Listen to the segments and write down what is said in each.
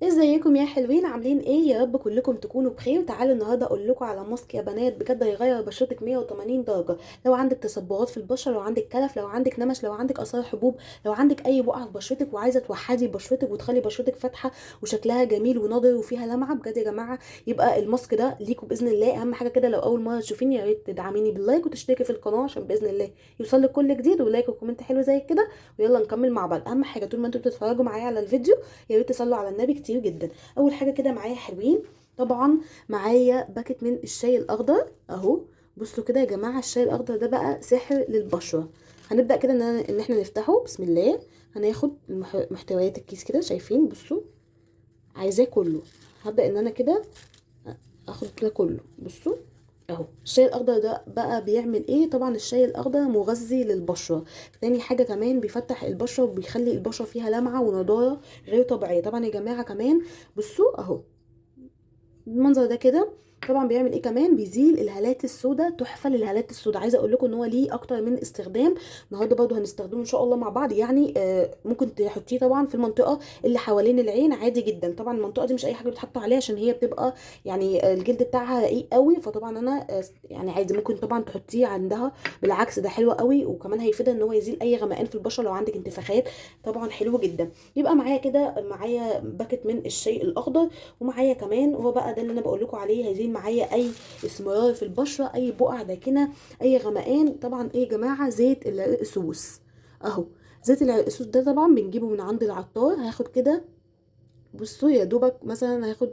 ازيكم يا حلوين؟ عاملين ايه؟ يا رب كلكم تكونوا بخير. تعالوا النهارده اقول لكم على ماسك يا بنات بجد هيغير بشرتك 180 درجه. لو عندك تصبغات في البشرة، لو عندك كلف، لو عندك نمش، لو عندك اثار حبوب، لو عندك اي بقعة في بشرتك وعايزه توحدي بشرتك وتخلي بشرتك فاتحة وشكلها جميل ونضر وفيها لمعة، بجد يا جماعة يبقى الماسك ده ليكم باذن الله. اهم حاجة كده لو اول مرة تشوفيني يا ريت تدعميني بال like وتشتركي في القناة عشان باذن الله يوصل لك كل جديد، و like و comment حلو زي كده. ويلا نكمل مع بعض. اهم حاجة طول ما انتوا بتتفرجوا معايا على الفيديو يا ريت تصلوا على النبي كتير جدا. اول حاجة كده معايا حلوين، طبعا معايا باكت من الشاي الاخضر اهو. بصوا كده يا جماعة، الشاي الاخضر ده بقى سحر للبشره. هنبدا كده ان احنا نفتحه. بسم الله. هناخد محتويات الكيس كده، شايفين؟ بصوا عايزاه كله. هبدا ان انا كده اخد ده كله. بصوا اهو الشاي الاخضر ده بقى بيعمل ايه؟ طبعا الشاي الاخضر مغذي للبشره، تاني حاجة كمان بيفتح البشرة وبيخلي البشرة فيها لمعة ونضاره غير طبيعية. طبعا يا جماعة كمان بصوا اهو المنظر ده كده. طبعا بيعمل ايه كمان؟ بيزيل الهالات السوداء، تحفة للهالات السوداء. عايزه اقول لكم ان هو ليه اكتر من استخدام، النهارده برضو هنستخدمه ان شاء الله مع بعض. يعني ممكن تحطيه طبعا في المنطقة اللي حوالين العين عادي جدا. طبعا المنطقة دي مش اي حاجة بتحط عليها عشان هي بتبقى يعني الجلد بتاعها رقيق قوي، فطبعا انا يعني عادي ممكن طبعا تحطيه عندها، بالعكس ده حلو قوي. وكمان هيفيدها ان هو يزيل اي غمقان في البشرة لو عندك انتفاخات، طبعا حلو جدا. يبقى معايا كده، معايا باكت من الشاي الاخضر، ومعايا كمان هو بقى ده اللي انا بقول لكم عليه، هيزيل معايا اي اسمرار في البشرة، اي بقع داكنه، اي غمقان. طبعا ايه يا جماعة؟ زيت العرقسوس اهو. زيت العرقسوس ده طبعا بنجيبه من عند العطار. هاخد كده بصوا يا دوبك مثلا هاخد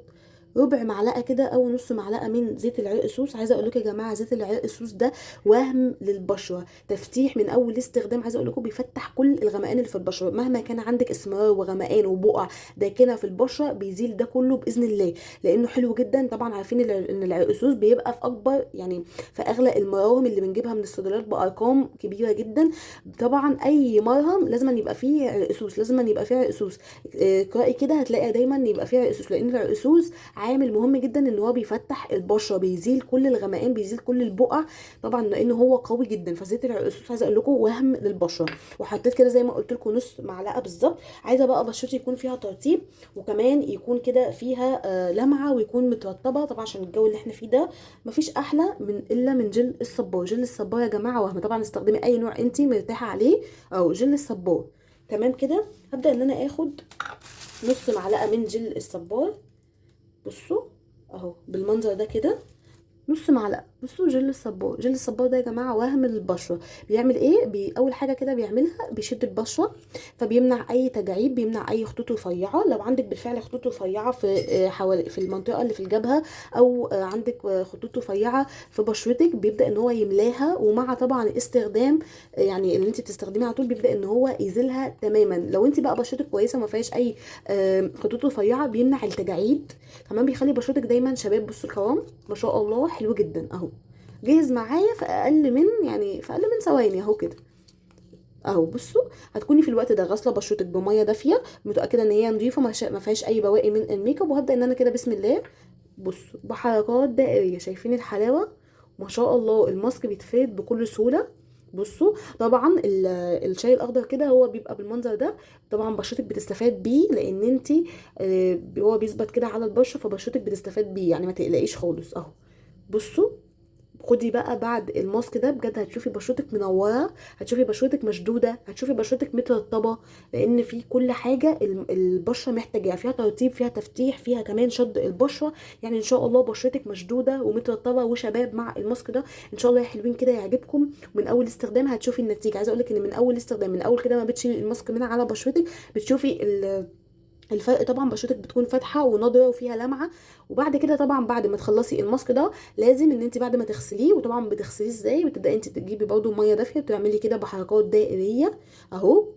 ربع معلقه كده او نص معلقه من زيت العرقسوس. عايزه اقول لكم يا جماعة زيت العرقسوس ده وهم للبشره، تفتيح من اول استخدام. عايزه اقول لكم بيفتح كل الغمقان اللي في البشرة، مهما كان عندك اسمرار وغمقان وبقع داكنه في البشرة بيزيل ده كله باذن الله، لانه حلو جدا. طبعا عارفين ان العرقسوس بيبقى في اكبر يعني في اغلى المراهم اللي بنجيبها من الصيدليات بارقام كبيرة جدا. طبعا اي مرهم لازم يبقى فيه عرقسوس، لازم يبقى فيه عرقسوس. اقرأي كده هتلاقي دايما يبقى فيه عرقسوس، لان العرقسوس عامل مهم جدا ان هو بيفتح البشرة، بيزيل كل الغمقان، بيزيل كل البقع، طبعا لان هو قوي جدا. فزيت العرقسوس عايزه اقول لكم وهم للبشره. وحطيت كده زي ما قلت لكم نص معلقه بالظبط. عايزه بقى بشرتي يكون فيها ترطيب، وكمان يكون كده فيها لمعة ويكون مترطبه، طبعا عشان الجو اللي احنا فيه ده مفيش احلى من الا من جل الصبار. جل الصبار يا جماعة وهم. طبعا استخدمي اي نوع انت مرتاحة عليه، او جل الصبار. تمام كده. هبدا ان انا اخد نص معلقه من جل الصبار. بصوا اهو بالمنظر ده كده، نص معلقه. بصوا جل الصبار، جل الصبار ده يا جماعة وهم للبشره. بيعمل ايه؟ اول حاجة كده بيعملها بيشد البشرة، فبيمنع اي تجاعيد، بيمنع اي خطوط رفيعة. لو عندك بالفعل خطوط رفيعة في حوالي في المنطقة اللي في الجبهة، او عندك خطوط رفيعة في بشرتك، بيبدا ان هو يملاها. ومع طبعا استخدام يعني اللي انت بتستخدميه على طول بيبدا ان هو يزيلها تماما. لو انت بقى بشرتك كويسة ما فيهاش اي خطوط رفيعة، بيمنع التجاعيد، كمان بيخلي بشرتك دايما شباب. بصوا القوام ما شاء الله حلو جدا اهو. جاهز معايا في اقل من يعني في اقل من ثواني اهو كده اهو. بصوا هتكوني في الوقت ده غاسله بشرتك بميه دافيه، متاكدة ان هي نظيفة ما فيهاش اي بواقي من الميك اب. وهبدا ان انا كده بسم الله بصوا بحركات دائريه. شايفين الحلاوة ما شاء الله؟ الماسك بيتفرد بكل سهولة. بصوا طبعا الشاي الاخضر كده هو بيبقى بالمنظر ده، طبعا بشرتك بتستفاد بيه لان انتي هو بيثبت كده على البشرة، فبشرتك بتستفاد بيه، يعني ما تقلقيش خالص اهو. بصوا خدي بقى بعد الماسك ده بجد هتشوفي بشرتك منورة، هتشوفي بشرتك مشدودة، هتشوفي بشرتك مترطبه، لان في كل حاجة البشرة محتاجاها، فيها ترطيب، فيها تفتيح، فيها كمان شد البشرة. يعني ان شاء الله بشرتك مشدودة ومترطبه وشباب مع الماسك ده ان شاء الله يا حلوين كده يعجبكم. من اول استخدام هتشوفي النتيجة. عايزه اقول لك ان من اول استخدام، من اول كده ما بتشيلي الماسك من على بشرتك بتشوفي الفرق. طبعا بشرتك بتكون فاتحة ونضره وفيها لمعة. وبعد كده طبعا بعد ما تخلصي الماسك ده لازم ان انت بعد ما تغسليه، وطبعا بتغسليه ازاي؟ بتبداي انت تجيبي برده مية دافيه وتعملي كده بحركات دائريه اهو،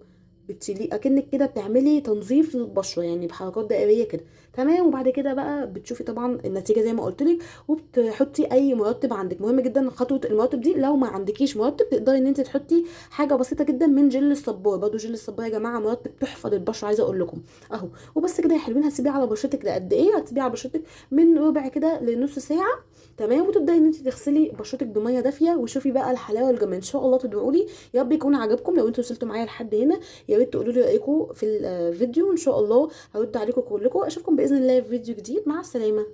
بتشيليه اكنك كده بتعملي تنظيف للبشره، يعني بحركات دائريه كده. تمام. وبعد كده بقى بتشوفي طبعا النتيجة زي ما قلت لك، وبتحطي اي مرطب عندك. مهم جدا خطوة المرطب دي. لو ما عندكيش مرطب تقدري ان انت تحطي حاجة بسيطة جدا من جل الصبار. برده جل الصبار يا جماعة مرطب تحفة للبشره، عايزه اقول لكم اهو. وبس كده يا حلوين. هتسيبيه على بشرتك لقد ايه؟ هتسيبيه على بشرتك من ربع كده لنص ساعة. تمام. وتبداي ان انت تغسلي بشرتك بميه دافيه، وشوفي بقى الحلاوة والجمال. ان شاء الله تدعوا لي، يا رب يكون عجبكم. لو انتوا وصلتوا معايا لحد هنا يا ريت تقولوا لي رايكم في الفيديو، وان شاء الله هرد عليكم كلكم. اشوفكم باذن الله في فيديو جديد. مع السلامة.